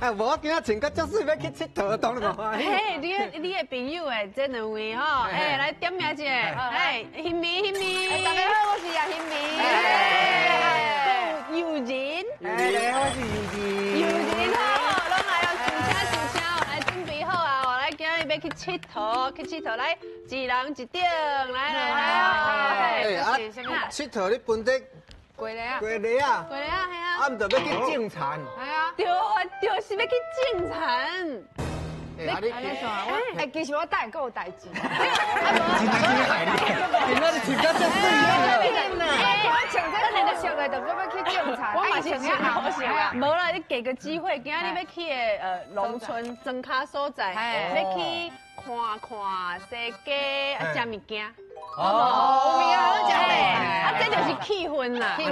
哎，無我今仔穿甲足媠，欲去𨑨迌，當然歡喜。嘿，你的朋友的這兩位吼，哎，來點名一下，哎，欣美欣美，大家好，我是葉欣美。有人，哎，大家好，我是尤人。尤人好，攏來哦，上車上車，來準備好啊！來，今日欲去𨑨迌，去𨑨迌，來，一人一頂，來來來。哎啊，𨑨迌你分得過來啊，過來啊，過來啊，係啊。啊，毋就欲去種田。係啊，對，就是欲去種田。欸啊你哎，其實我等下閣有代誌。真厲害你，今仔日穿甲足媠啊！我穿這個色的，就閣欲去種田。我嘛是穿好色啊，無啦，你給個機會，今仔日欲去的農村莊跤所在，欲去看看西瓜啊，食物件。哦，有物件好食咧。啊，這就是氣氛啦。氣氛。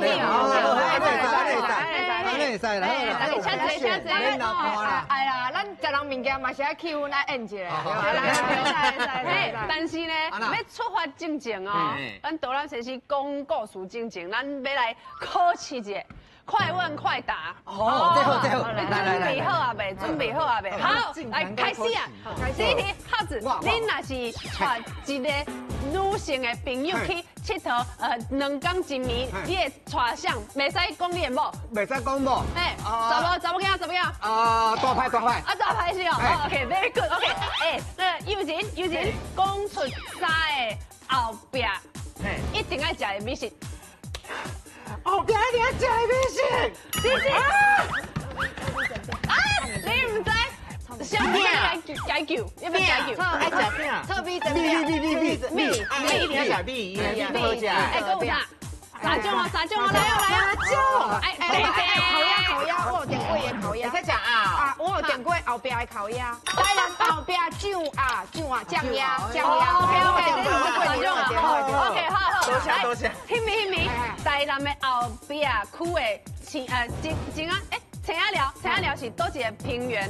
按呢會使啦，大家請坐，請坐。免流汗啦。哎呀，咱食人物件嘛是愛氣氛愛演一下。嘿，但是呢，欲出發進前哦，咱導覽先生講故事進前，咱欲來考試一下，快問快答。哦，這好這好，你準備好啊未？準備好啊未？好，來開始啊！第一題，孝子，你若是帶一個女性的朋友去𨑨迌，2工一暝，你會帶誰？袂使講你的某。袂使講某。嘿，查某查某囝查某囝。啊，大派大派。啊，大派是哦。OK，very good，OK。哎，那個尤人尤人講出三个後壁，一定愛食的美食。後壁一定愛食的美食。你是啊？你毋知？啥物來解救？欲欲解救？愛食餅，臭米蒸米米米米米米，一定愛食米，米好食。哎，閣有啥？三種哦，三種哦，來哦來哦。種。哎哎烤鴨烤鴨，我有點過的烤鴨。會使食啊？啊，我有點過後壁的烤鴨。台南後壁醬啊醬啊醬鴨醬鴨。 OK OK，這是三種啊。OK，好好。多謝多謝。聽沒聽沒？台南的後壁區的青青青仔哎青仔寮青仔寮是佗一個平原？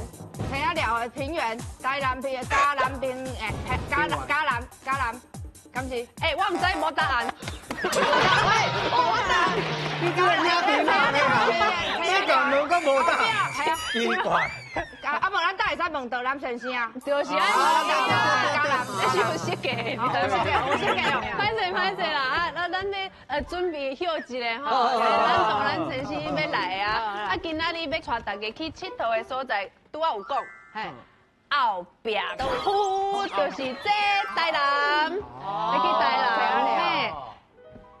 青仔寮的平原，台南平嘉南平哎嘉南嘉南嘉南，敢是？哎，我毋知無答案。喂，無答案。你這個領平啊？你講問閣無答案，奇怪。啊啊！無咱等會使問導覽先生啊。就是按呢，這是有設計的，你知無？有設計哦。歹勢歹勢啦，啊，咱咱咧準備休一下吼，咱導覽先生欲來啊，啊，今仔日欲帶大家去𨑨迌的所在，拄仔有講，後壁區就是這台南，欲去台南，嘿，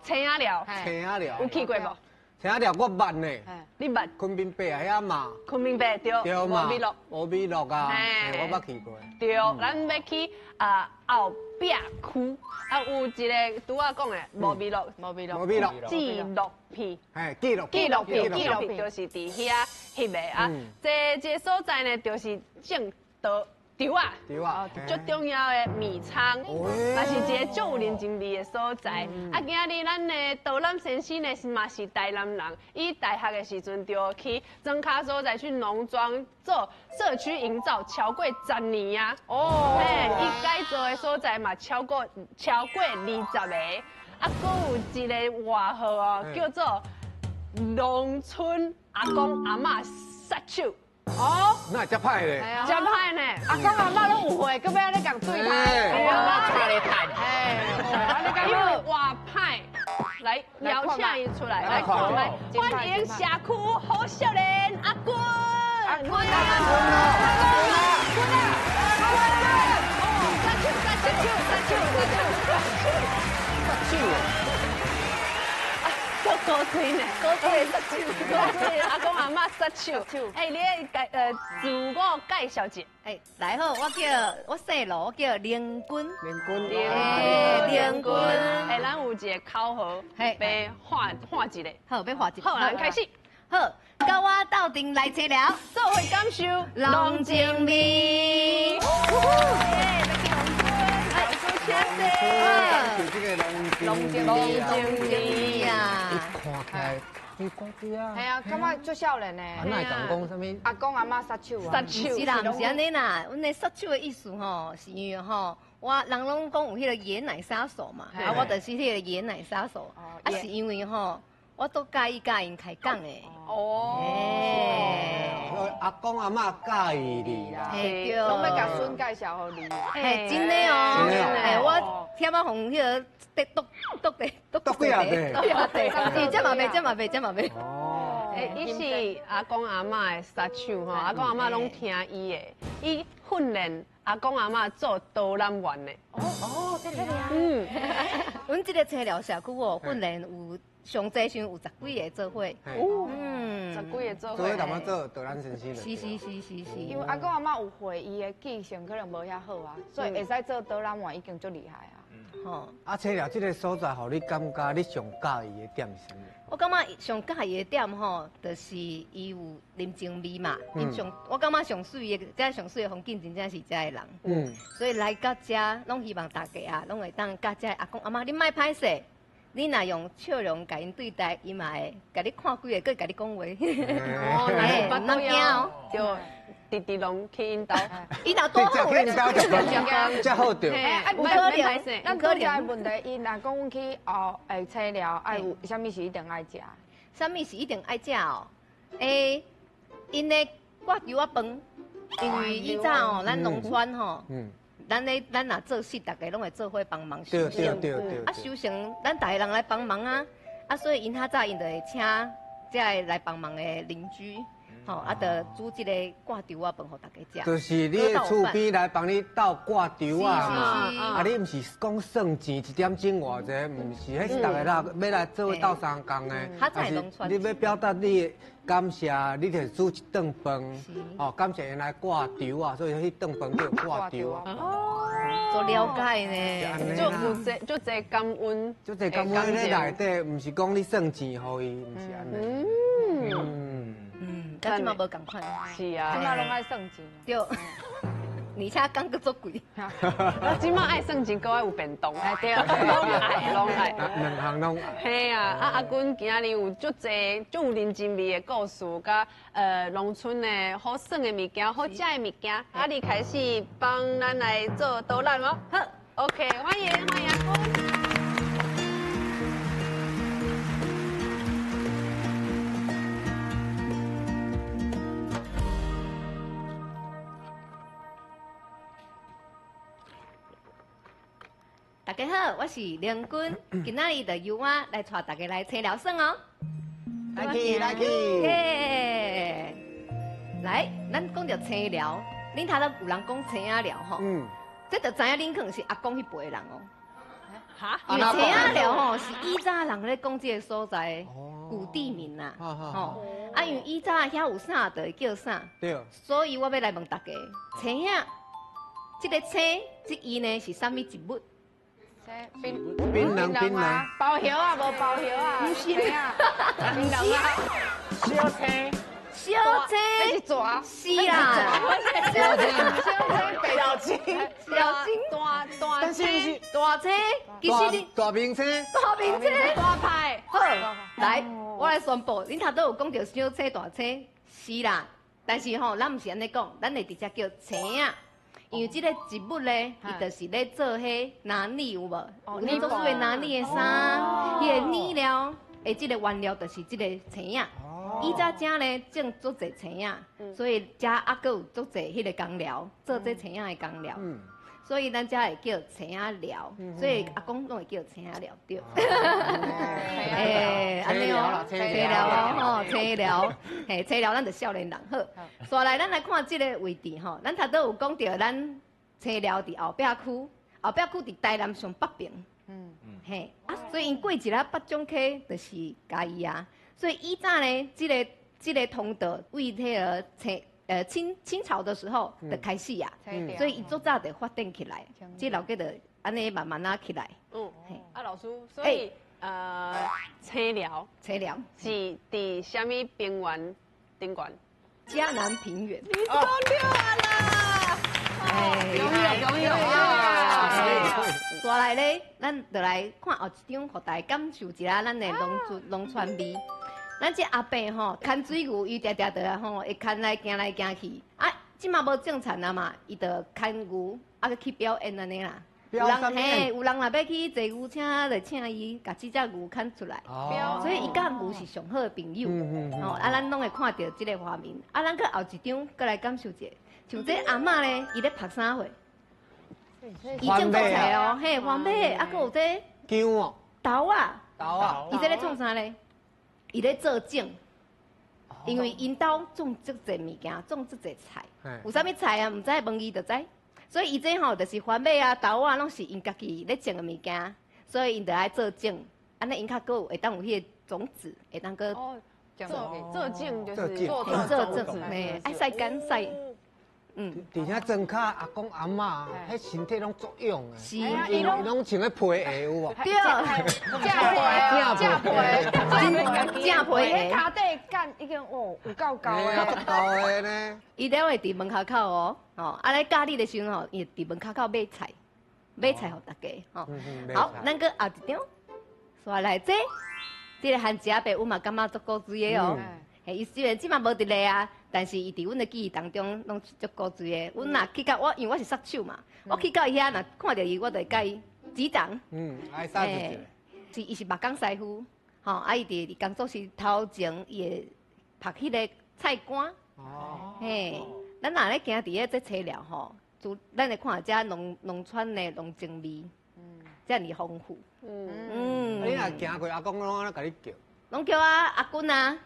青仔寮，青仔寮有去過無？青仔寮我捌呢。你捌？昆明伯遐嘛。昆明伯對。對嘛。無美樂。無美樂啊，我捌去過。對，咱欲去啊後壁區，啊有一个拄仔講的無美樂，無美樂，無美樂，紀錄片，嘿，紀錄紀錄片，紀錄片就是佇遐翕的啊。這所在呢，就是種稻稻仔，稻仔，足重要的米倉，嘛是一个足有人情味的所在。啊，今仔日咱的導覽先生呢，是嘛是台南人，伊大學的時陣就去莊跤所在去農莊做社區營造，超過10年啊。哦，嘿，伊改造的所在嘛超過20個。啊，閣有一个外號哦，叫做農村阿公阿嬤殺手。哦，哪會遮歹咧？遮歹呢？阿公阿嬤攏有歲，閣欲按呢共對待？哎，帶來趁。哎，因為外歹，來邀請伊出來，來看覓，歡迎社區好少年阿君。阿君啊，阿君啊，阿君啊，殺手殺手殺手殺手殺手。足古錐呢，古錐殺手，古錐阿公阿嬤殺手。哎，你自我介紹一下。哎，來好，我叫我姓羅，我叫玲君。玲君，玲君。哎，咱有一个口號，欲喊喊一個。好，欲喊一個。好，咱開始。好，佮我鬥陣來青寮，做伙感受農情味。感受這個農情農情味啊！伊看起來伊乖乖啊。係啊，感覺足少年的。啊，哪會共講啥物？阿公阿嬤殺手啊！殺手。是啦，毋是按呢啦。阮的殺手的意思吼，是因為吼，我人攏講有彼個爺奶殺手嘛，啊，我就是彼個爺奶殺手。啊，是因為吼。我都佮意佮𪜶开讲的。哦，阿公阿嬤佮意你啦，嘿对，拢欲共孙介绍予你。嘿，真的哦，哎，我听啊，予彼个得剁剁的剁几仔块，剁几仔块，这嘛袂，这嘛袂，这嘛袂。哦，哎，伊是阿公阿嬤的杀手吼，阿公阿嬤拢听伊的，伊训练阿公阿嬤做导览员的。哦哦，这个啊。嗯，阮这个青寮社区哦，训练有上济时有十几个做伙。哦，十几个做伙。做伙淡薄做导览先生。是是是是是。因为阿公阿嬤有会，伊的记性可能无遐好啊，所以会使做导览员已经足厉害啊。吼，啊，青寮这个所在，予你感觉你上佮意的点是啥物？我感觉上佮意的点吼，就是伊有人情味嘛。伊上，我感觉上媠的，遮上媠的风景真正是遮的人。所以来到遮，拢希望大家啊，拢会当佮遮阿公阿嬤，你莫歹势，你若用笑容共𪜶对待，伊嘛会共你看几个，阁共你讲话。哦，若是腹肚枵哦，对，直直拢去𪜶兜。伊若拄好咧，才好著。哎，有可能，咱拄才的问题，伊若讲阮去后会青寮，爱有啥物是一定爱食？啥物是一定爱食哦？欸，𪜶的挂球仔饭，因为以早哦，咱农村吼，咱咧咱若做事，大家拢会做伙帮忙收成。对对对。啊，收成咱逐个人来帮忙啊，啊，所以𪜶较早𪜶就会请遮个来帮忙的邻居。吼，啊，就煮这个挂球仔饭予大家食。就是你的厝边来帮你斗挂球仔嘛。啊，你毋是讲算钱一点钟偌济，毋是，彼是逐个人欲来做伙斗相共的。啊是你欲表达你的感谢，你就煮一顿饭，哦，感谢𪜶来挂球仔，所以彼顿饭叫挂球仔。哦，足了解呢，就有这就这感恩，就这感恩咧内底，毋是讲你算钱予伊，毋是按呢。咱这嘛无仝款，是啊，这马拢爱算钱。对，而且讲阁足贵。这马爱算钱，阁爱有便当。哎对，拢爱拢爱，两项拢爱。嘿啊，啊阿君今仔日有足济足有人情味的故事，佮农村的好耍的物件，好食的物件。啊，你开始帮咱来做导览哦。好，OK，欢迎欢迎阿君。大家好，我是玲君，今仔日就由我来带大家来青寮耍哦。来去来去，耶！来，咱讲著青寮，恁头拄有人讲青仔寮吼，这就知影恁可能是阿公彼辈的人哦。哈？因为青仔寮吼是以早人咧讲这个所在古地名啦，吼。啊，因为以早遐有啥就会叫啥，对。所以我欲来问大家，青仔，这个青，这伊呢是啥物植物？槟槟榔槟榔，包叶啊，无包叶啊，毋是啊，槟榔啊，小青，小青，这是蛇，是啦，小青，小青，小青，大大青，大青，其实你大明星，大明星，大派，好，来，我来宣布，恁头拄有讲著小青大青，是啦，但是吼，咱毋是按呢讲，咱会直接叫青仔。因为这个植物咧，伊就是咧做彼拿呢有无？有彼做水拿呢的衫，彼个呢料的这个原料就是这个青仔。以早遮咧种足济青仔，所以遮犹阁有足济彼个工寮，做这青仔的工寮。所以咱遮会叫青仔寮，所以阿公拢会叫青仔寮对。欸，按呢哦，青寮哦，吼，青寮，嘿，青寮，咱就少年人好。煞来，咱来看这个位置吼，咱头拄有讲著，咱青寮伫后壁区，后壁区伫台南上北边。嘿，啊，所以𪜶过一下北港溪就是嘉义啊。所以以早呢，这个通道为彼个青。清朝的时候就开始啊，所以伊足早就发展起来，这老家就按呢慢慢仔起来。啊，老师，所以青寮，青寮是伫啥物平原顶悬？嘉南平原。你讲对啊啦！恭喜恭喜！煞来咧，咱就来看后一张，予大家感受一下咱的农村农村味。咱这阿伯吼，牵水牛，伊定定就吼会牵来行来行去。啊，这马无种田啊嘛，伊就牵牛，啊阁去表演按呢啦。有人嘿，有人若欲去坐牛車，就請伊共這隻牛牽出來。所以伊佮牛是上好的朋友。哦，啊，咱攏會看著這个畫面。啊，咱閣後一張，閣來感受一下。像這阿嬤咧，伊咧曝啥貨？伊種做菜哦，嘿，番麥，啊，閣有這薑哦，豆仔，豆仔，伊這咧創啥咧？伊咧做種，因為𪜶兜種足濟物件，種足濟菜，有啥物菜啊？毋知問伊就知。所以伊這吼就是番麥啊、豆仔，攏是𪜶家己咧種的物件，所以𪜶就愛做種，按呢𪜶較閣有會當有彼個種子，會當閣做種就是做種，嘿，愛曬乾曬。嗯，而且莊跤阿公阿嬤，彼身體攏足勇的，是，伊攏穿彼皮鞋有無？對，正皮，正皮鞋，跤底干已經哦有夠高的，足高的呢。伊了會佇門口口哦，哦，啊咧教你的時陣吼，伊佇門口口買菜，買菜予大家，吼。好，咱閣後一張，煞來這，這个番薯仔伯，阮嘛感覺足古錐的哦。嘿，伊雖然這馬無佇咧啊，但是伊佇阮的記憶當中攏是足古錐的。阮若去到我，因為我是殺手嘛，我去到伊遐若看著伊，我就會共伊擊掌。嗯，愛殺一個。是，伊是木工師傅，吼，啊，伊佇工作室頭前，伊會曝彼个菜乾。哦。嘿，咱若咧行佇咧這車寮吼，就咱會看遮農村的農情味，遮爾豐富。嗯。嗯。你若行過阿公攏按怎共你叫？攏叫我阿君啊。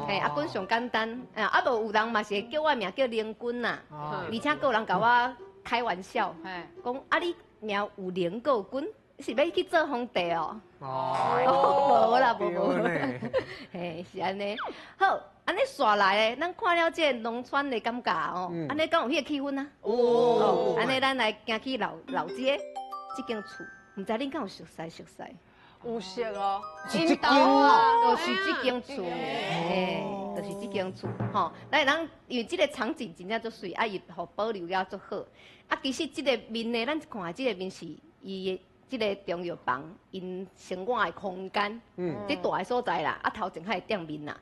嘿，阿君上簡單，啊無有人嘛是會叫我名叫玲君啦，而且閣有人共我開玩笑，講啊你名有玲閣有君，是欲去做皇帝哦？哦，無啦，無無，嘿，是按呢。好，按呢煞來咧，咱看了這个農村的感覺哦，按呢敢有彼个氣氛啊？哦，按呢咱來行去老老街這間厝，毋知恁敢有熟似熟似？有熟哦，是這間哦，就是這間厝，嘿，就是這間厝，吼。來，咱因為這个場景真正足媠，啊，伊予保留了足好。啊，其實這个面呢，咱看這个面是伊的這个中藥房𪜶生活的空間，這大的所在啦，啊，頭前較會店面啦，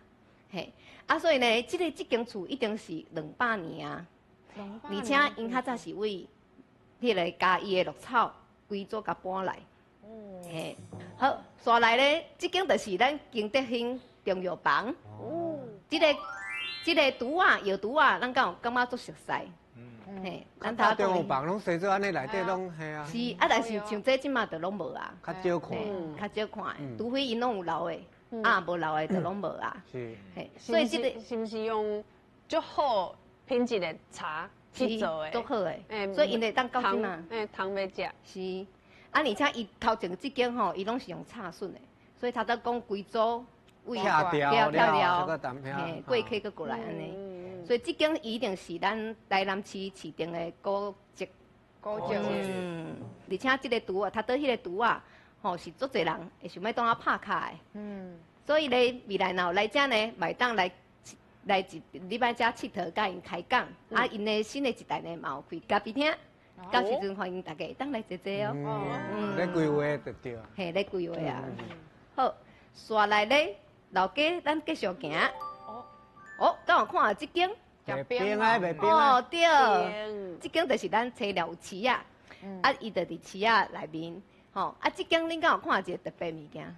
嘿。啊，所以呢，這个這間厝一定是200年啊，而且𪜶較早是為彼个嘉義的鹿草規組共搬來。嘿，好，煞來咧，這間就是咱景德興中藥房。哦，這个櫥仔藥櫥仔，咱敢有感覺足熟似？嘿，咱頭中藥房攏生做按呢，內底攏嘿啊。是啊，但是像這這馬就攏無啊。較少看。較少看，除非𪜶攏有留的，啊，無留的就攏無啊。是。嘿，所以這个是毋是用足好品質的茶去做的？足好的，所以𪜶會當到這馬。欸，通欲食。是。啊，而且伊頭前這間吼，伊攏是用插筍的，所以頭拄講規組位拆掉了，嘿，過客閣過來按呢。所以這間一定是咱台南市市定的古蹟。古蹟。嗯，而且這个櫥仔，頭拄彼个櫥仔，吼是足濟人會想欲當我拍卡的。嗯。所以咧，未來若有來遮呢，嘛會當來一禮拜遮𨑨迌，佮𪜶開講。啊，𪜶的新的一代呢，嘛有開咖啡廳。到時陣歡迎大家當來坐坐哦。嗯，咧規劃就對。嘿，咧規劃啊。好，煞來咧，老街咱繼續行。哦。哦，敢有看這間？賣冰啊，賣冰哦，對。這間就是咱車寮有市仔，啊，伊就佇市仔內面。吼，啊，這間恁敢有看一个特別物件？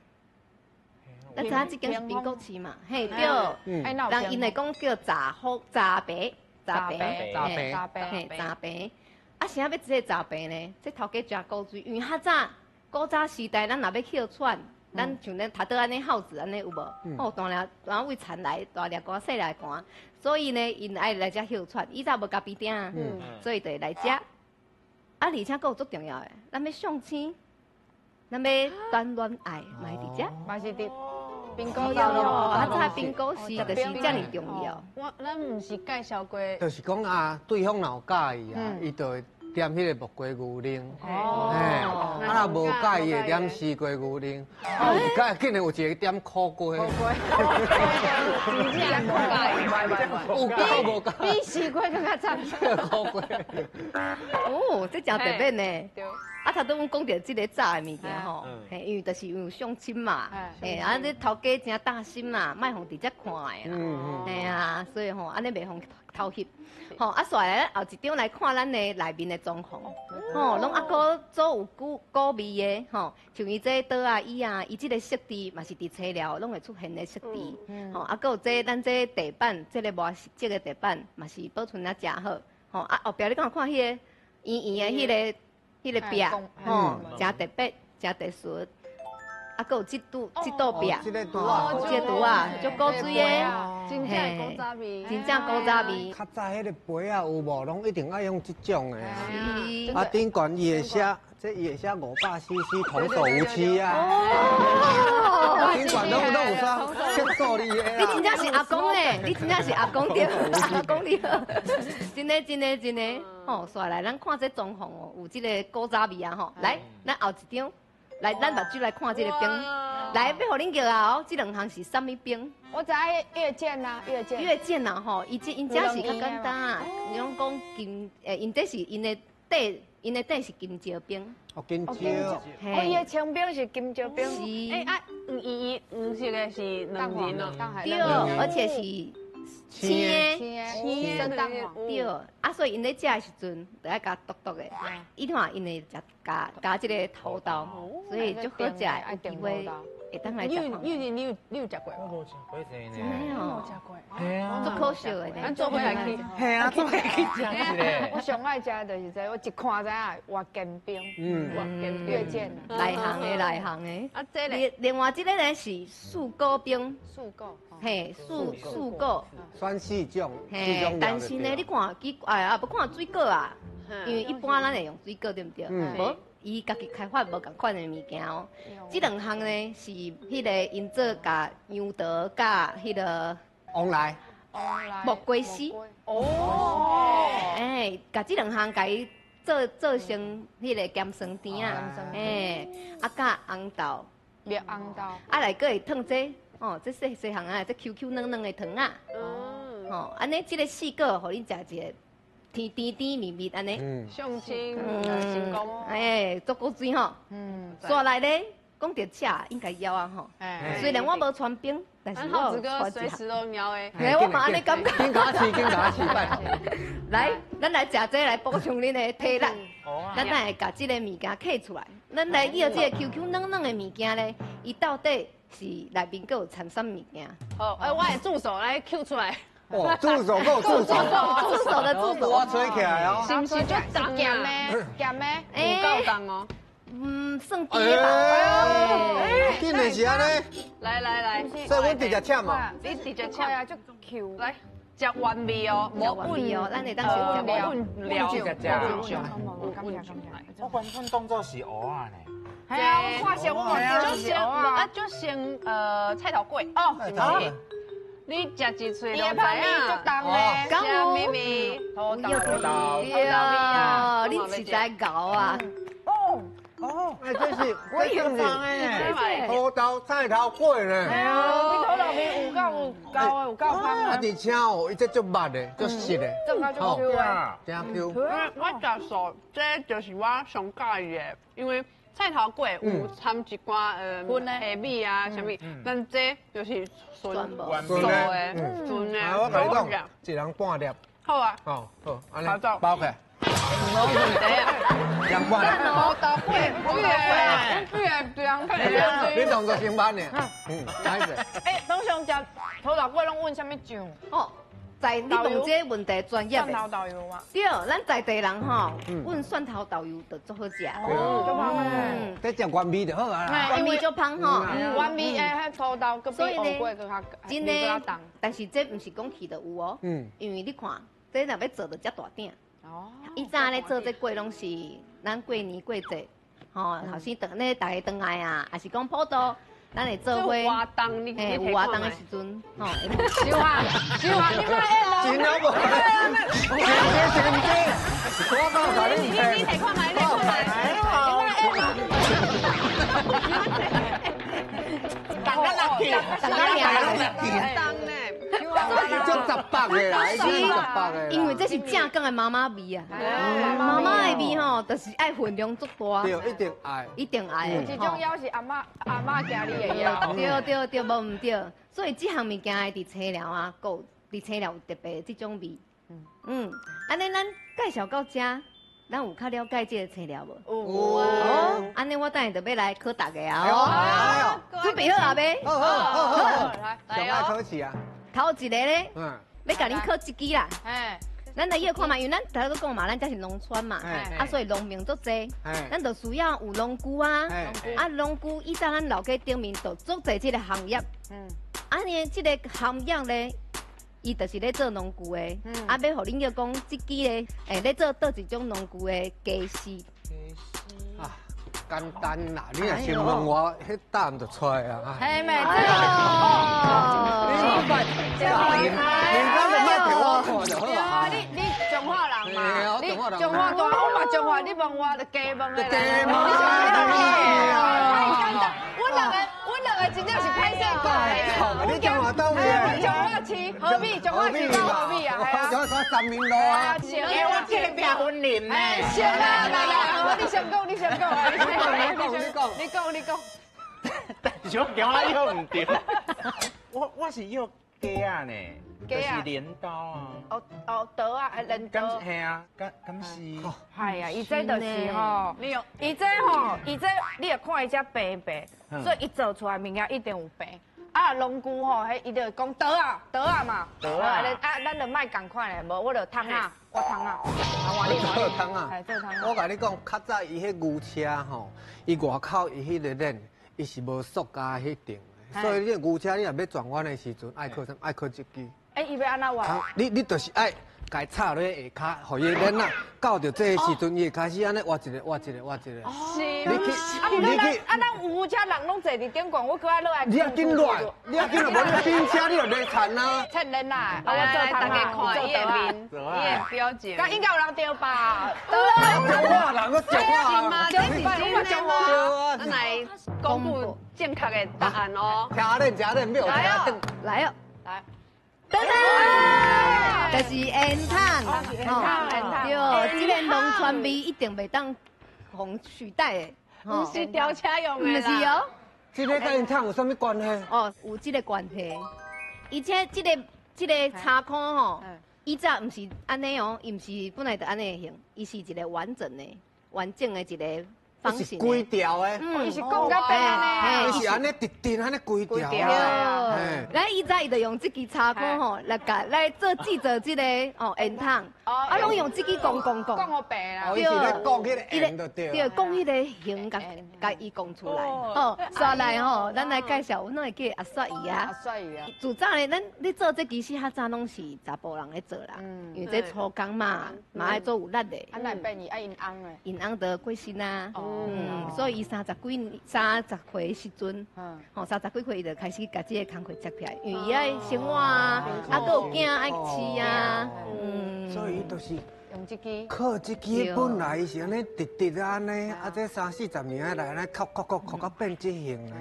咱知影這間是蘋果市嘛？嘿，對。人𪜶會講叫雜福雜白，雜白，雜白，嘿，雜白。啊，啥欲這个雜白呢？這頭家誠古錐，因為較早古早時代，咱若欲歇喘，咱像咱頭拄按呢孝子按呢有無？哦，大粒大位田來，大粒寒，細粒寒，所以呢，𪜶愛來遮歇喘。以前無咖啡廳，所以就會來遮。啊，而且閣有足重要的，咱欲相親，咱欲談戀愛，嘛會佇遮。嘛是佇蘋果市哦，啊，這蘋果市就是遮爾重要。我咱毋是介紹過，就是講啊，對方若有佮意啊，伊就會點彼个木瓜牛奶，嘿，啊若無佮意會點絲瓜牛奶，啊有佮意竟然有一个點苦瓜，苦瓜，真正無佮意，有夠無佮意？比絲瓜閣較慘。苦瓜。哦，這誠特別呢。對。啊，頭拄阮講著這个炸的物件吼，嘿，因為就是因為相親嘛，嘿，啊，你頭家誠擔心啦，莫予佇遮看的啦，嘿啊，所以吼，按呢袂予偷翕，吼，啊，煞來後一張來看咱的內面的裝潢，吼，攏猶閣足有古古味的，吼，像伊這桌仔椅啊，伊這个設置嘛是佇材料攏會出現的設置，吼，啊，閣有這咱這地板，這个磨石這个地板嘛是保存得誠好，吼，啊，後壁你敢有看彼个圓圓的彼个？彼个壁，吼，誠特別，誠特殊，啊，閣有這拄這道壁，這个拄啊，這個拄啊，足古錐的，真正古早味，真正古早味。較早彼個杯仔有無，攏一定愛用這種的啊。啊，頂懸伊會寫，這伊會寫500 cc 童叟無欺啊。哦，頂懸攏有寫色素你的。你真正是阿公咧，你真正是阿公對，阿公你好，真的真的真的。吼，煞來咱看這裝潢哦，有這个古早味啊吼。來，咱後一張，來，咱目睭來看這个冰。來，欲予恁叫啊哦，這兩項是啥物冰？我知月見啊，月見。月見啊吼，伊這𪜶這是較簡單啊，你攏講金，𪜶這是𪜶的底，𪜶的底是金蕉冰。哦，金蕉。哦，伊的清冰是金蕉冰。是。欸啊，伊黃色的是卵仁哦，對，而且是。青的，青的，對，啊，所以𪜶咧食的時陣，就愛共剁剁的。伊看𪜶會食加加這个土豆，所以足好食的，有機會會當來食。你有食過？我無食過呢。真的哦，無食過。嘿啊，足可惜的。咱做伙來去。嘿啊，做伙去食一下。我上愛食的就是這個，我一看知影活煎冰，活煎月見。內行的，內行的。啊，這个另外這个呢是素果冰。素果。嘿，素果。选四種，嘿，但是呢，你看奇怪啊，欲看水果啊，因為一般咱會用水果對毋對？無，伊家己開發無仝款的物件哦。這兩項呢是彼个𪜶做共楊桃佮彼个旺來，木瓜絲。哦，哎，共這兩項共伊做成彼个鹹酸甜啊，哎，啊佮紅豆，蜜紅豆，啊來閣會燙這。哦，這細細項啊，這 Q Q 軟軟的糖仔，哦，按呢這个四果，予恁食一个甜甜甜蜜蜜按呢，相親成功，哎，足古錐吼，煞來咧，講著食應該枵啊吼，雖然我無傳冰，但是我有隨時都枵的，嘿，我嘛按呢感覺。緊共我試，緊共我試，拜託。來，咱來食這來補充恁的體力，咱來共這个物件揢出來，咱來要這个 Q Q 軟軟的物件咧，伊到底是內面閣有摻啥物件？好，哎，我的助手來抾出來。哦，助手閣有助手，助手的助手，我吹起來哦。是毋是足重鹹的？鹹的？有夠重哦。嗯，算甜吧。竟然是按呢？來來來，所以阮直接搶嘛。你直接搶啊，足 Q。來，食原味哦，無混哦，咱會當食無混料。食食。我原本當作是芋仔呢。係啊，我看上我嘛就先啊，就先菜頭粿哦，是毋是？你食一喙就知影。足重的，敢有？咪咪，土豆，土豆，对，你實在𠢕啊！哦哦，哎，這是這是土豆菜頭粿呢。係啊，你土豆面有夠有夠的，有夠香的。啊，而且哦，伊這足密的，足實的，足夠 Q 的，真 Q。我食素，這就是我上佮意的，因為。菜頭粿有摻一寡蝦米啊，啥物，但這就是純素的，純的。我共你講，一人半粒。好啊。好，好，按呢包起來。無問題啊。兩半粒。土豆粿，對啊，你當作先班呢？嗯，歹勢。欸，通常食土豆粿攏搵啥物醬？哦。在你問這個問題專業的，蒜頭豆油嘛。對，咱在地人吼，阮蒜頭豆油就足好食。哦，這食原味就好啊。原味足芳吼，原味的彼土豆閣比芋粿閣較真的，但是這毋是講去就有哦。因為你看，這若欲做就遮大鼎。哦。以前咧做這粿攏是咱過年過節，吼，後生轉咧逐家轉來啊，抑是講普渡。咱會做伙，活動，嘿，有活動的時陣，吼，小啊，小啊，你莫演咯，真啊無，真真真，我講共你你你提看覓，你看覓，你莫演咯，大家落去，大家落去，重呢，足十八的啦，已經十八的。因為這是正港的媽媽味啊，媽媽的味吼，就是爱分量足大。对，一定爱。一定爱。这种药是阿嬷阿嬷家里的药。对对对，无毋对。所以这项物件伫青寮啊，阁伫青寮有特别这种味。嗯，按呢咱介绍到遮，咱有较了解这个青寮无？有啊。按呢我等下就欲来考大家啊。准备好啊未？好好好好，来，来哦。考试啊。头一个咧，欲共恁考一支啦。咱来约看觅，因为咱头拄讲嘛，咱遮是农村嘛，啊，所以农民足济，咱就需要有农具啊，啊，农具以前咱老家顶面就足济这个行业，啊呢，这个行业咧，伊就是咧做农具的，啊，欲予恁约讲，这支咧，咧做佗一种农具的家私。啊，简单啦，你若先问我，彼答案就出来啊。嘿妹，这个，你你刚才莫提我看就好啊。你彰化人嘛？你彰化大，我嘛彰化，你问我就加问的啦。加问。阮两个真正是歹势过的。你彰化佗位？彰化市，何必？彰化市到何必啊？彰化三民路啊。哎，我这个拼分林呢。行啦，来来，你先讲，你先讲，你讲，你讲，你讲，你讲。但是我惊我约毋著，我是约鸡仔呢。就是镰刀啊！哦哦，刀啊，镰刀。敢是啊？敢敢是？系啊，伊这就是吼，伊这吼，伊这你会看伊这白白，所以伊做出来物件一定有白。啊，农具吼，彼伊就讲刀啊，刀啊嘛。刀啊！啊，咱就莫仝款咧，无我就汤啊，我汤啊。做汤啊！做汤。我共你讲，较早伊彼牛车吼，伊外口伊彼个链，伊是无塑胶彼顶，所以你牛车你若欲转弯的时阵，爱靠啥？爱靠这支。欸，伊欲按怎换？你就是爱共插落去下跤，予伊链仔到著这个时阵，伊会开始按呢挖一个，挖一个，挖一个。是。你去，你去。啊，咱有车人拢坐伫顶悬，我阁爱落来。你也紧乱，你也紧乱，无你顶车你就袂田啊。趁链仔，来，大家看伊的面，伊的表情。敢应该有人对吧？对啊，人阁彰化。是吗？这是真的吗？咱来公布正确的答案哦。听练，听练，没有听。来哦，来。噔噔，就是烟筒，对，这个农村味一定袂当予取代的，毋是吊车用的啦，毋是哦。这个佮烟筒有啥物关系？哦，有这个关系。而且这个插箍吼，以前毋是按呢哦，伊毋是本来就按呢形，伊是一个完整的、完整的一个。是规条的，伊是讲甲变按呢，伊是按呢直直按呢规条。来，以前伊就用这支插箍吼来共来做制作这个哦烟筒，啊，拢用这支讲讲讲。讲予白啦。伊是咧讲彼个烟就对。对，讲彼个形，共共伊讲出来。哦，煞来吼，咱来介绍，阮拢会叫阿雪姨啊。阿雪姨啊。自早咧，咱咧做这其实较早拢是查埔人咧做啦，因为这粗工嘛，嘛爱做有力的。啊，哪会变伊爱𪜶翁咧？𪜶翁就过身啊。嗯，所以伊30几岁时阵，吼30几岁伊就开始共这个工课接起来，因为伊爱生活啊，啊，阁有囝爱饲啊，嗯，所以伊就是用这支，靠这支本来伊是按呢直直按呢，啊这30-40年来按呢扣扣扣扣到变这形的。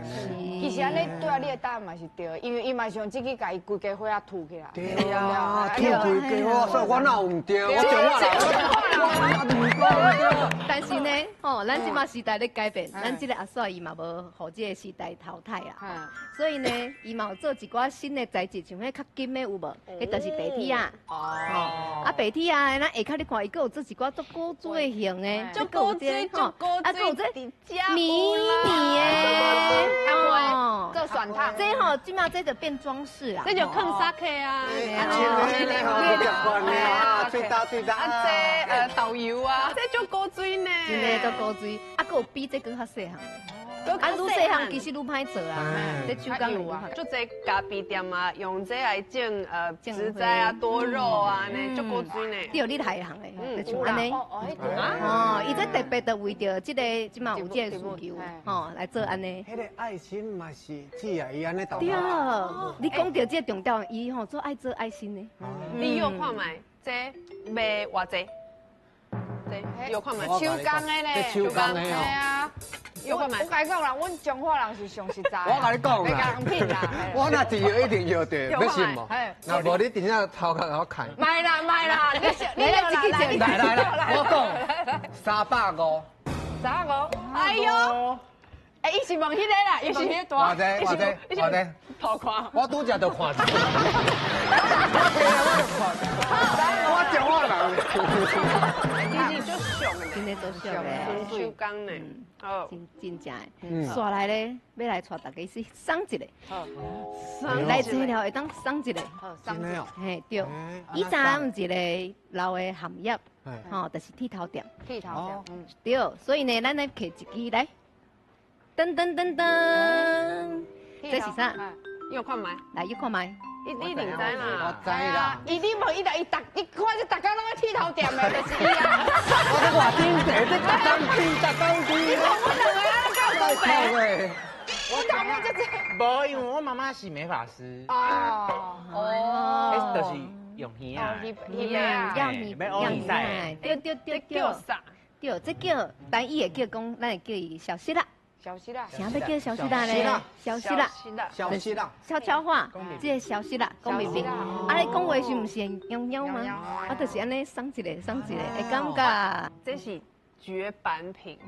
其实按呢对啊，你的答案嘛是对，因为伊嘛是用这支共伊规家伙仔吐起来。对啊，吐规家伙，所以我哪有毋对？我彰化人，我毋对。但是呢，吼，咱这马时代咧改变，咱这个阿嫂伊嘛无予这个时代淘汰啊，所以呢，伊嘛有做一寡新的材质，像彼较金的有无？彼就是白铁仔。哦。啊，白铁仔，咱下跤你看，伊阁有做一寡足古锥型的，足古锥，足古锥，啊，阁有这迷你的，哦，做蒜汤。这吼，这马这就变装饰啊，这就囥沙克啊，啊，最大最大，啊，这豆油啊，这足古锥呢，真的足古锥，啊，阁有比这阁较细项的。啊，愈细项其实愈歹做啊，这手工有啊。足济咖啡店啊，用这来种植栽啊，多肉啊，呢足古锥呢。对，你内行的，就像按呢。哦，伊这特别就为著这个这马有这个需求，吼来做按呢。彼个爱心嘛是指啊，伊按呢。对，你讲著这个重点，伊吼做爱做爱心的。你约看觅，这卖偌济？这约看觅，手工的呢？手工的啊。我共你讲啦，阮彰化人是上实在。我共你讲啦，袂共人骗啦。我若一摇一定摇著，欲信无？若无你等下头壳予我看。莫啦莫啦，你你来来来来，我讲350。350。哎呦！哎，伊是问彼个啦，伊是彼个大。偌济偌济偌济。头看。我拄则就看。我彰化人。其实足俗的，真的足俗的，纯手工呢，哦，真真正的。煞来咧，欲来带大家去赏一下。好，来坐了会当赏一下。好，赏一下。嘿，对。以前有一个老的行业，吼，就是剃头店。剃头店，对，所以呢，咱来摕一支来，噔噔噔噔，这是啥？你有看觅？来，你看觅。你一定知啦，我知啦。伊你无伊来伊逐，伊看这逐工拢爱剃头店的，就是伊啊。我这偌顶济，这逐工剃，逐工剃。你讲阮两个啊，敢有讲白？我头毛这这。无，因为我妈妈是美发师。哦哦。就是用耳啊，耳啊，要耳，要耳塞。对对对，叫啥？对，这叫，但伊会叫讲，咱会叫伊小息啦。消失啦！啥欲叫消失啦咧？消失啦！消失啦！悄悄话，这个消失啦，讲袂明。啊，你讲话时毋是会猫猫吗？啊，就是按呢，送一个，送一个，会感觉。这是绝版品，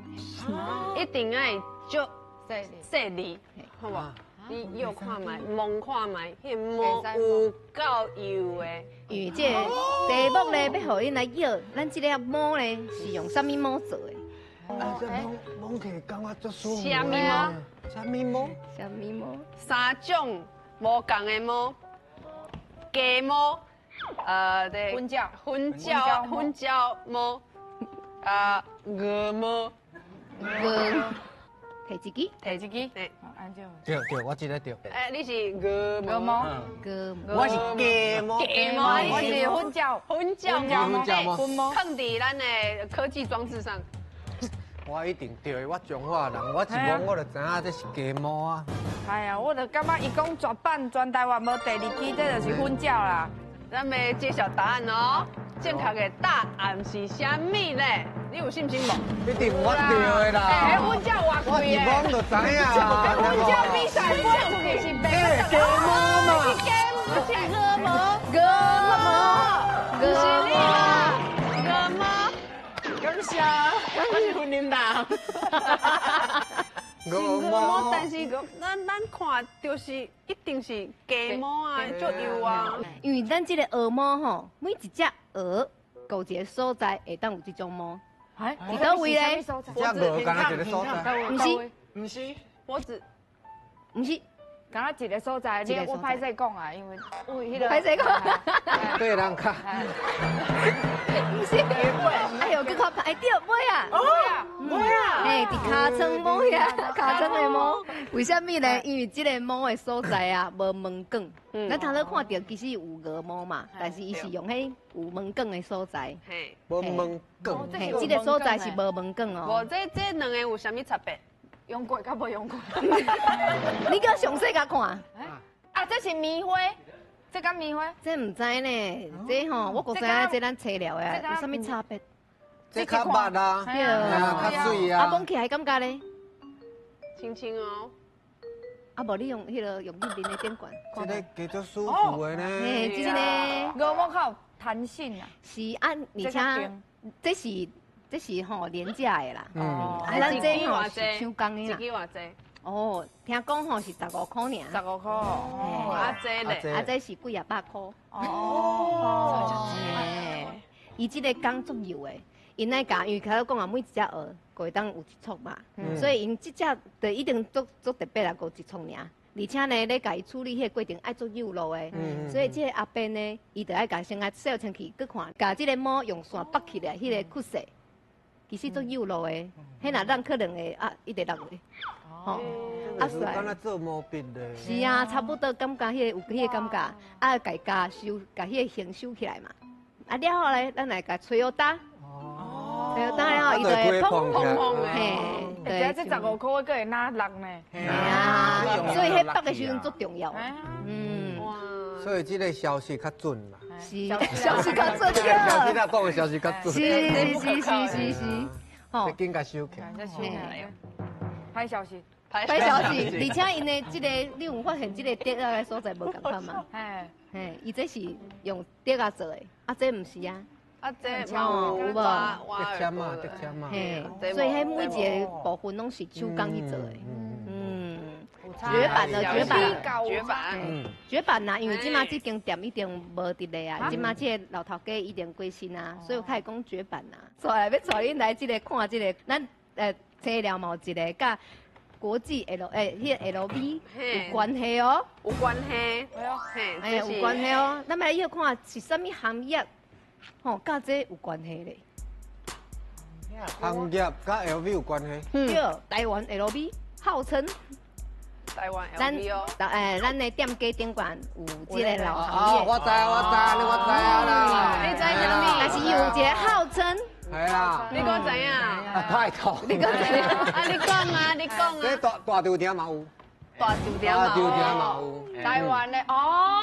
一定爱足细腻，好无？你又看觅，摸看觅，彼毛有够幼的。因为这个题目咧，欲予𪜶来摇，咱这个毛咧是用啥物毛做的？啊，这摸摸起来感觉足舒服。啥物毛？啥物毛？啥物毛？三种无仝的毛，鸡毛，对，粉鸟，粉鸟，粉鸟毛，啊，鹅毛，鹅，提一支，提一支，对，对对，我这个对。哎，你是鹅毛，鹅毛，我是鸡毛，鸡毛，我是粉鸟，粉鸟毛，粉毛，放伫咱的科技装置上。我一定对，我彰化人，我一摸我就知影这是鸡毛啊。哎呀，我就感觉伊讲绝版全台湾无第二支，这就是粉鸟啦。咱欲揭晓答案哦，正确的答案是啥物咧？你有信心无？一定我对的啦。哎，粉鸟偌贵的。我一摸就知影。粉鸟比赛飞出去是白。鸡毛嘛。是鸡毛，是鹅毛，鹅毛，不是你啦，鹅毛。感谢，我是云林人。是鹅毛，但是咱看就是一定是鸡毛啊，足幼啊。因为咱这个鹅毛吼，每一只鹅到一个所在会当有这种毛。哎，伫佗位咧？只鹅敢若一个所在？毋是，毋是，脖子，毋是。敢若一个所在，你我歹势讲啊，因为有彼个。歹势讲。对人较。毋是，哎呦，阁较歹对尾啊！尾啊，哎，伫尻川毛遐，尻川的毛，为啥物呢？因为这个毛的所在啊，无毛管。咱头拄看著其实有鹅毛嘛，但是伊是用彼有毛管的所在。嘿，无毛管。嘿，这个所在是无毛管哦。无，这两个有啥物差别？用过佮无用过？你阁详细共看。啊，这是棉花，这敢棉花？这毋知呢，这吼我阁知影这咱材料的，有啥物差别？这较密啊，对，较水啊。啊，摸起来感觉咧？轻轻哦。啊，无你用彼个用你面的顶悬。这个加足舒服的呢。嘿，这个鹅毛较有弹性啊。是啊，而且这是。这是吼廉价的啦，啊，咱这吼是手工的啦。一支偌济？哦，听讲吼是15箍尔。15箍。啊，这咧？啊，这是几仔百箍。哦。伊这个工足幼的，𪜶爱共，因为头拄讲啊，每一只鹅阁会当有一撮嘛，所以𪜶这只就一定足足特别啦，阁一撮尔。而且呢，咧共伊处理彼个过程爱足幼路的，所以这个阿伯呢，伊就爱共先来洗清气，阁看，共这个毛用线绑起来，彼个曲线。其实足幼路的，彼若咱可能会啊，一直落去。吼，啊，敢若做毛笔的。是啊，差不多感觉彼个有彼个感觉，啊，共加收，共彼个形收起来嘛。啊，了后咧，咱来共吹乌焦。哦。吹乌焦了后，伊就会砰砰砰的。嘿，对。这15箍阁会哪落呢？嘿啊，所以彼绑的时阵足重要。嗯。哇。所以这个消息较准啦。是，消息较准。消息啦，讲的消息较准。是是是是是是。吼，紧共收起来。收起来。歹消息。歹消息，而且𪜶的这个，你有发现这个竹仔的所在无仝款吗？嘿，伊这是用竹仔做的，啊，这毋是啊。啊，这有无？竹签啊，竹签啊。嘿，所以彼每一个部分拢是手工去做的。嗯，绝版的绝版，绝版，绝版呐！因为这马这间店已经无伫咧啊，这马这个老头家已经过身啊，所以我开始讲绝版呐。带来欲带恁来这个看这个，咱青寮嘛有一个佮国际 L 彼个 LV 有关系哦，有关系，哎有关系哦。咱来要看是啥物行业，吼，佮这有关系咧。行业佮 LV 有关系？对，台湾 LV 号称台湾 LV 哦。咱的店家顶悬有这个老行业。我知我知，你我知啊啦。你知啥物？但是有一个号称。系啊，你讲知影？啊，拜托。你讲知影？啊，你讲啊，你讲啊。这大大稻埕嘛有。大稻埕嘛有。大稻埕嘛有。台湾的哦，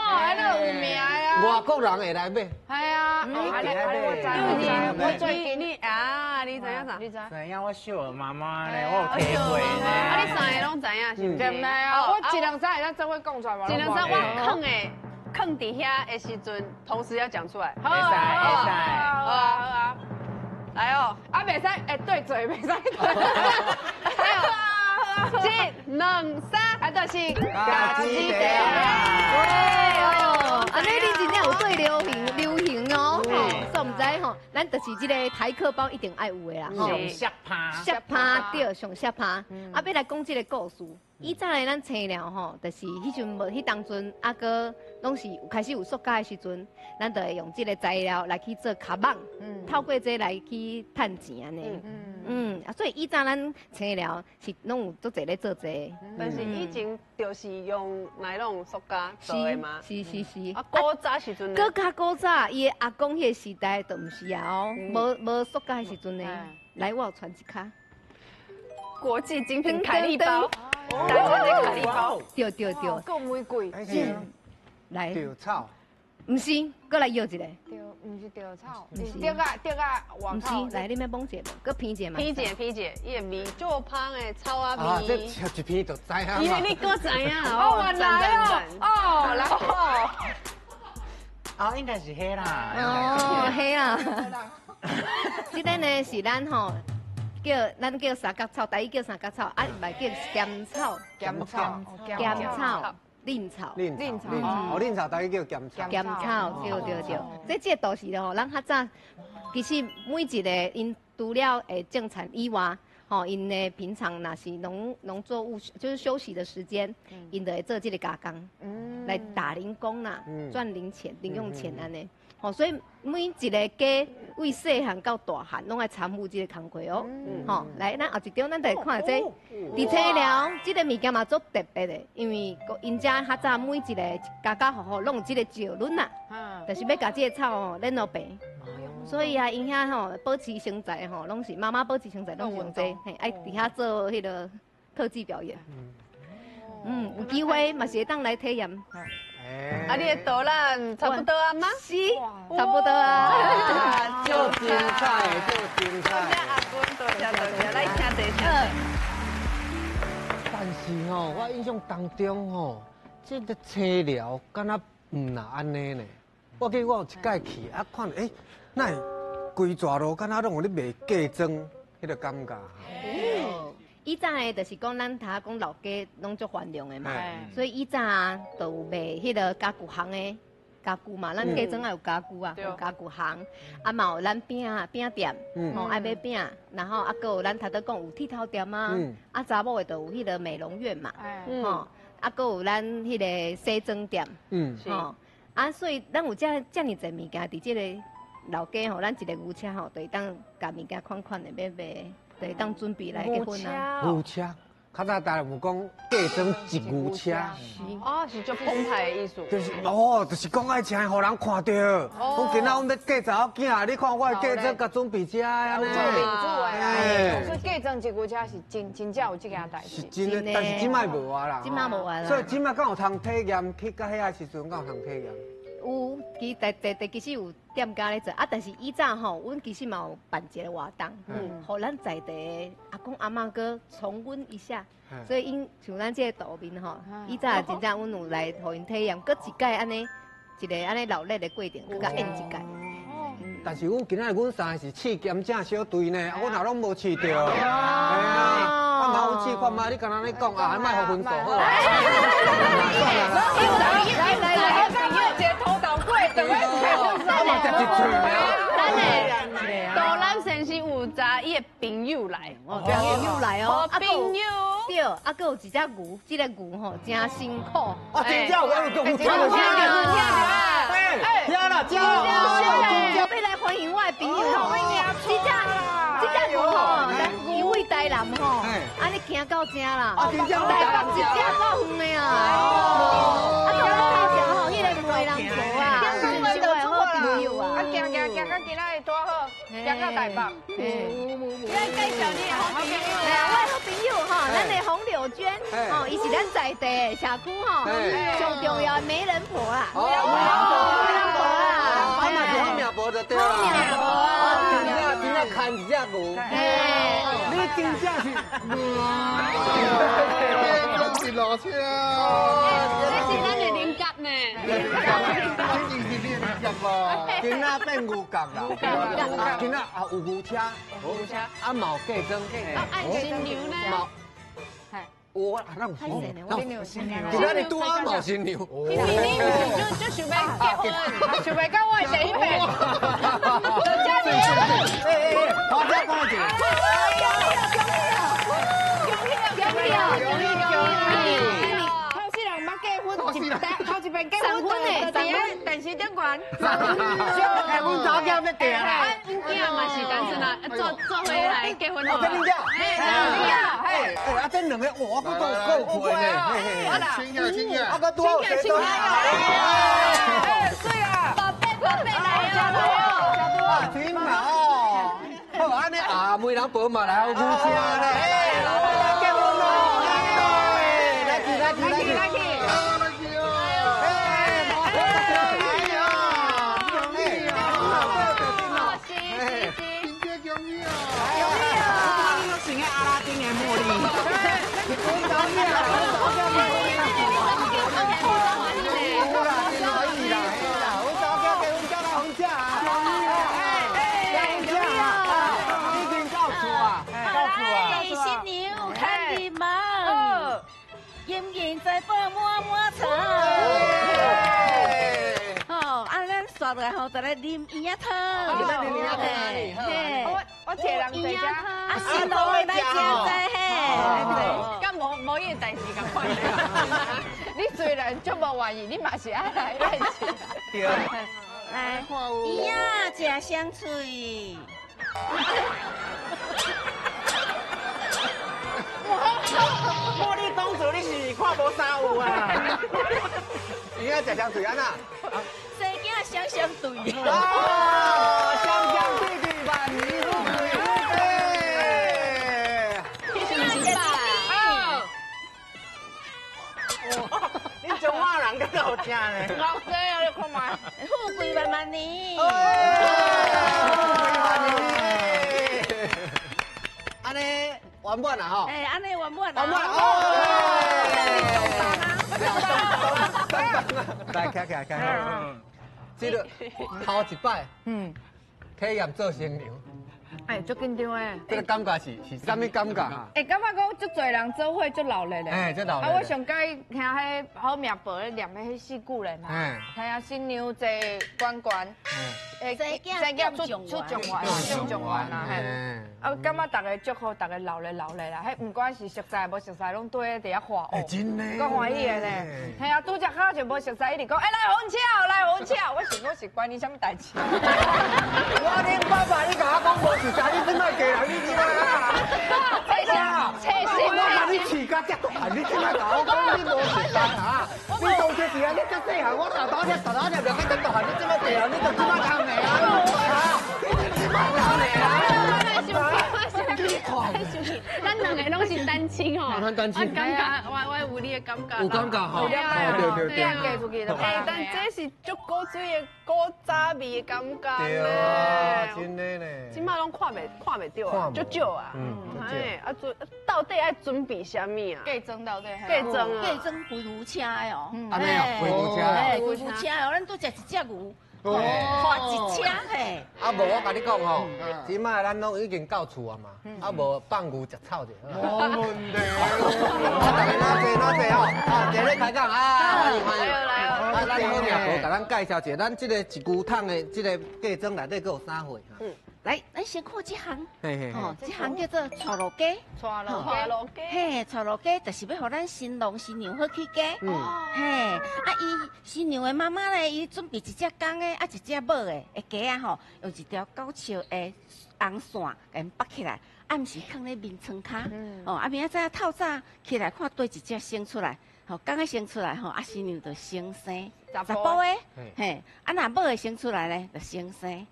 彼个有名啊。外国人会来买。系啊，会来买。我知，我最近你啊，你知影啥？你知？知影我小妈妈咧，我有体会呢。啊，你三个拢知影是毋是？对啊，我一两三会当做伙讲出来无？一两三我囥的。囥伫遐的时阵，同时要讲出来。好啊，会使，好啊，好啊。来哦，啊，袂使，会对嘴，袂使对。来哦，一、两、三，啊，就是咖喱茶。哦，按呢你真正有对流行流行哦，吼，煞毋知吼，咱就是这个台客包一定爱有的啦，吼。上摔趴，摔趴对，上摔趴。啊，欲来讲这个故事。以前的咱青寮吼，就是彼阵无彼当阵，啊阁拢是有开始有塑胶的时阵，咱就会用这个材料来去做卡网，透过这来去趁钱按呢。啊，所以以前咱青寮是拢有足济咧做这个。但是以前就是用奈龙塑胶做的吗？是是是。啊，古早时阵。阁较古早，伊的阿公彼个时代就毋是啊哦，无塑胶的时阵呢。来，我有传一卡。国际精品凯利包。台湾的凯利包，对对对，够玫瑰，来，稻草，毋是，阁来摇一个，对，毋是稻草，是竹仔竹仔，毋是，来，你欲摸一下无？阁闻一下嘛，闻一下，闻一下，伊的味足芳的草仔味。啊，这吃一片就知影。因为你阁知影，哦，原来哦，哦，来哦，啊，应该是彼啦，哦，彼啦，这个呢是咱吼。叫咱叫三角草，台语叫三角草，啊，嘛叫咸草、咸草、咸草、蔺草、蔺草、哦，蔺草台语叫咸草。咸草，对对对。这个都是吼，咱较早其实每一个𪜶除了会种田以外，吼，𪜶的平常若是农作物就是休息的时间，𪜶就会做这个加工，来打零工啦，赚零钱、零用钱按呢。哦，所以每一个家为细汉到大汉，拢爱参与这个工课哦。吼，来，咱后一张，咱就来看这，伫青寮这个物件嘛足特别的，因为𪜶遮较早每一个家家户户拢有这个石轮啦，就是欲共这个草吼捻落平。所以啊，𪜶遐吼保持身材吼，拢是妈妈保持身材，拢是用这个，嘿，爱伫遐做彼个特技表演。嗯，有机会嘛是会当来体验。啊，你的导览差不多啊吗？是，差不多啊。足精彩，足精彩。多谢阿君，多谢多谢，来请坐，请坐。但是吼，我印象当中吼，这个青寮敢若毋若按呢呢。我记得我有一摆去，啊看，欸，哪会规蛇路敢若拢有咧卖嫁妆，彼个感觉。以前的就是讲，咱头讲老街拢足繁荣的嘛，所以以前啊，就有卖彼个家具行的家具嘛，咱嫁妆爱有家具啊，有家具行，啊嘛有咱饼饼店，吼爱买饼，然后啊阁有咱头拄讲有剃头店啊，啊查某的就有彼个美容院嘛，吼，啊阁有咱彼个西装店，吼，啊所以咱有遮尔济物件伫这个老街吼，咱一个牛车吼，就会当共物件款款的欲卖。就会当准备来结婚啊！牛车，较早大人有讲嫁妆一牛车，哦，是足澎湃的意思。就是哦，就是讲爱请，予人看著。讲今仔阮欲嫁查某囝，你看我的嫁妆共准备遮按呢。做面子的，所以嫁妆一牛车是真真正有这件代志。是真的，但是这摆无啊啦。这摆无啊啦。所以这摆敢有通体验去到遐时阵，敢有通体验？有，其实在其实有店家咧做啊，但是以前吼，阮其实嘛有办一个活动，予咱在地的阿公阿嬷阁重温一下。所以𪜶像咱这个道面吼，以前真正阮有来予𪜶体验，阁一届按呢，一个按呢热闹的过程，阁共演一届。但是阮今仔日阮三个是试兼正小队呢，啊，阮也拢无试著。嘿啊，我嘛有试看觅，你敢若咧讲啊，莫予分数好。来来来，刚刚一个头导过，等下我嘛食一喙呢。杜南先生有查伊的朋友来，朋友来哦，朋友。对，啊，阁有一只牛，这个牛吼真辛苦。啊，真正有，有听到声哎，听啦，听啦，要来欢迎我的朋友吼，这只牛吼，咱伊位台南吼，按呢行到这啦，台北一只够远的啊，啊，到咱头前吼，彼个媒人婆啊，是我的好朋友啊，啊，行行行到今仔日拄好，行到台北。你来介绍你的好朋友。我的好朋友吼，咱的洪柳娟，哦，伊是咱在地的社区吼，上重要的媒人婆啦。媒人婆啦，啊嘛是好命婆就对啦。好命婆啊，真正真正牵一只牛。你真正是牛。这是老车。这是咱的灵觉呢。这是你的灵觉啦。今仔变牛角啦。今仔啊有牛车，牛车啊嘛有嫁妆。啊，按新娘呢？有啊，咱有新娘，新娘，今仔日拄好嘛有新娘。你你就想欲结婚，想欲到我的第一遍。就这样。哎哎，我再讲一下。恭喜恭喜恭喜！头世人捌结婚，头一遍结婚，就伫电视顶悬。哎，阮查某囝欲嫁啦。阮囝嘛是单身啊，做伙来结婚哦。真的嘿，嘿，哎，啊，这两个，哇，我阁都够配呢。亲啊亲啊，啊，阁拄好生对。哎，对啊，宝贝宝贝来啊！啊，天啊！好，按呢啊，媒人婆嘛来，有牛车咧。来结婚咯！来去来去来去来去。来去哦！是是是。真正恭喜啊！你都穿个阿拉丁的茉莉。新娘看你忙，金银财宝满满仓。吼，啊，咱煞落来吼，就来啉圆仔汤。嘿，我一个人坐遮，啊，新郎来食在嘿。敢无无伊的代志仝款。你虽然足无愿意，你嘛是爱来来吃。对。来，圆仔食双喙。茉莉公主，你是看无啥有啊？圆仔食双喙按怎？生囝双双对。哦，双双对对，万年富贵。你中华人敢够听呢？老师啊，你看觅。富贵万万年。富贵万年。按呢圆满啦吼。哎，按呢圆满啦。圆满哦。来，徛起来，徛起来。这个头一摆，体验做新娘。哎，足紧张的。这个感觉是啥物感觉？哎，感觉讲足济人做伙足热闹咧。哎，足热闹。啊，我上喜听彼好命婆咧念彼四句咧嘛。听啊，新娘坐悬悬，哎，生囝出出状元，中状元啦，嘿。啊，感觉逐个祝福，逐个热闹热闹啦。彼不管是熟似无熟似，拢对伫遐欢哦。真的。够欢喜的咧。嘿啊，拄则较就无熟似，一直讲，哎，来红车，来红车。我想讲是关你啥物代志？我恁爸爸，你共我讲无熟似，你怎摆嫁人？你知影啊？切心，我共你饲甲遮大汉，你怎摆共我讲你无熟似啊？你当初是按呢遮细汉，我大大只大大只，两个遮大汉，你怎摆嫁人？你就这摆通的啊？啊！你这摆通的啊？咱两个嘿，攏是單親吼。咱單親。感覺我有你的感覺。有感覺吼。對對對。嫁出去就。欸，但這是足古錐的古早味的感覺。對啊，真的呢。這馬攏看袂著啊，足少啊。嗯。嘿，啊準到底愛準備啥物啊？嫁妝到底？嫁妝啊。嫁妝規牛車的哦。按呢哦，規牛車。嘿，規牛車哦，咱拄食一隻牛。哦，一車嘿。啊無，我共你講吼，這擺咱攏已經到厝啊嘛，啊無放牛食草者。無問題。啊，大家哪坐哪坐吼，啊，坐咧開講啊，歡迎歡迎。啊，咱好命婆共咱介紹一下，咱這個一牛桶的這個嫁妝內底閣有啥貨？嗯，來，咱先看這項，吼，這項叫做娶路雞。娶路雞。嘿，娶路雞就是欲予咱新郎新娘好起家。嘿，啊，伊新娘的媽媽咧，伊準備一隻公的，啊，一隻母的，的雞仔吼，用一條九尺的紅線共𪜶縛起來，暗時囥咧眠床跤，哦，啊，明仔載透早起來看佗一隻生出來，吼，公的生出來吼，啊，新娘就先生查埔的，嘿，啊，若母的生出來咧，就先生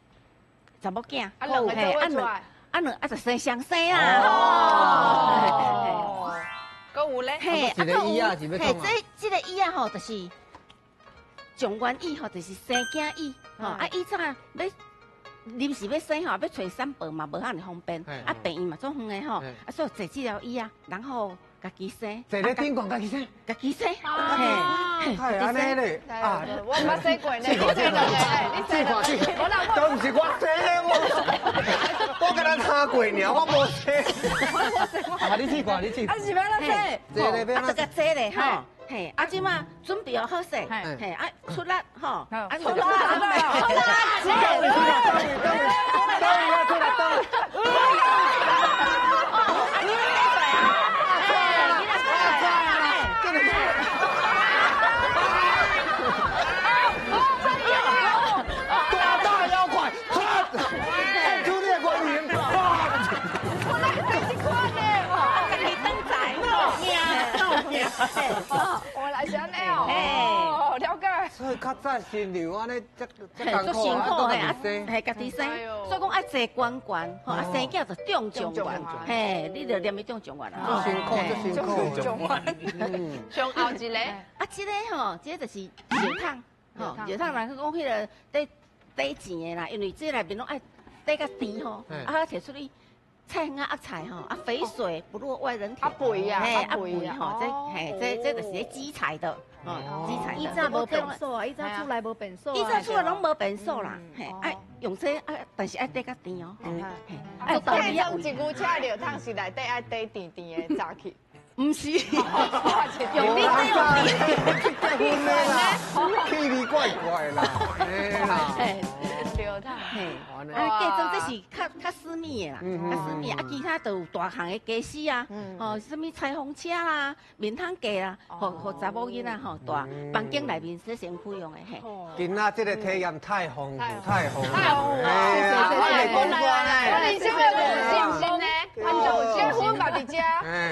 查某囝，啊，兩個做伙出來，啊兩啊就生雙生啦。哦，閣有咧，嘿，啊，這個椅仔是欲創嘿，這個椅仔吼，就是狀元椅吼，就是生囝椅，吼，啊，以早欲臨時欲生吼，欲揣產婆嘛無遐爾方便，啊，病院嘛足遠的吼，啊，所以坐這條椅仔，然後家己生。坐咧頂懸家己生。家己生。嘿，係按呢咧，啊，我毋捌生過呢，你生兩個，你生兩個，都毋是我生的，我敢若聽過爾，我無生。啊，你試過，你試。啊，是欲按怎生？坐咧，欲按怎？啊，就共坐咧，吼。嘿，啊，這馬準備好勢，嘿，啊，出力吼，啊，出力，出力，出力，出力，出力，出力。大妖怪，出出力光明，我来这款的，家己转在，哦，原来是按呢哦，了解。所以較早新娘按呢，遮遮辛苦嘿，啊，嘿，家己生，所以講愛坐懸懸，吼，啊，生囝就中狀元，嘿，你就念伊中狀元啊。足辛苦，足辛苦。狀元。上後一個，啊，這個吼，這個就是尿桶，吼，尿桶人講彼個底底錢的啦，因為這內面攏愛底較甜吼，啊，提出去。菜園仔鴨菜吼，啊，肥水不落外人田。啊肥啊，嘿，啊肥吼，這嘿，這就是咧積財的，哦，積財的。以前無便所啊，以前厝內無便所。以前厝內攏無便所啦，嘿，愛用這啊，但是愛底較甜哦。嘿，啊，嫁妝一牛車尿桶是內底愛底甜甜的早起。毋是，用你底用甜。氣味怪怪啦，嘿啦。尿桶，嘿，啊，嫁妝這是較私密的啦，較私密，啊，其他就有大項的家私啊，吼，啥物裁縫車啦、面桶架啦，予查某囡仔吼，大房間內面洗身軀用的嘿。今仔這個體驗太豐富，太豐富，太豐富。哎呀，我袂講煞呢。你啥物有信心呢？結婚嘛佇遮，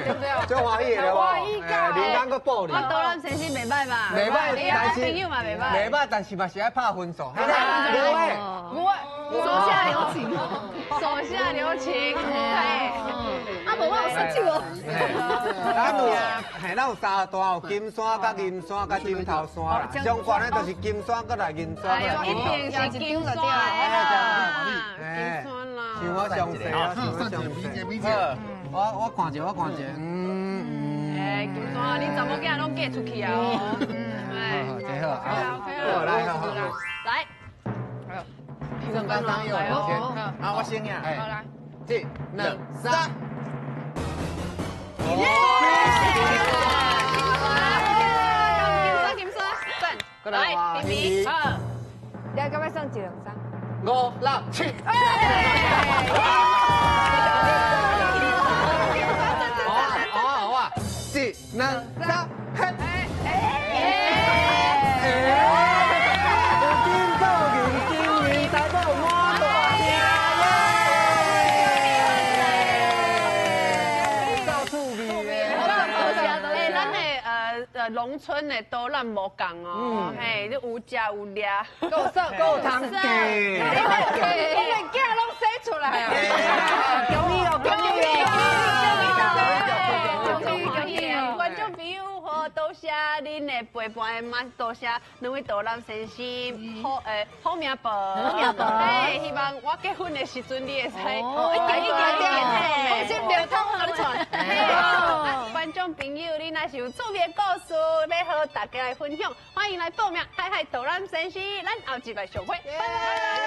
對不對？足歡喜的，歡喜甲，林剛閣報你。我導覽先生袂歹吧？袂歹，但是朋友嘛袂歹。袂歹，但是嘛是愛拍分數。無的，無的，手下留情，手下留情。啊，無我有摔手哦。咱有，嘿，咱有三大，有金山、佮銀山、佮枕頭山啦。上懸的就是金山，閣來銀山，一定是金山啦，金山啦。像我上細啊，像我上細。我看者，我看者，嗯。哎，金山，你查某囝攏嫁出去啊？哎，好，這好，好，來，好，來。上剛剛有，先，啊，我先呀，好來，一、兩、三。耶！金山，金山，赞！來，平平，好，你敢欲算一兩三？五、六、七。好啊，好啊，一、兩、三，嘿！農村的導覽無仝哦，嘿，你有食有掠，夠色夠通食，你的囝攏生出來啊！恭喜哦，恭喜哦！多謝恁的陪伴，嘛多謝兩位導覽先生好好命寶，好命寶。嘿，希望我結婚的時陣你會使，哦，一定一定一定，放心，袂通我共你傳。觀眾朋友，你若是有趣味的故事，欲予大家來分享，歡迎來報名海海導覽先生，咱後集來相會，拜拜。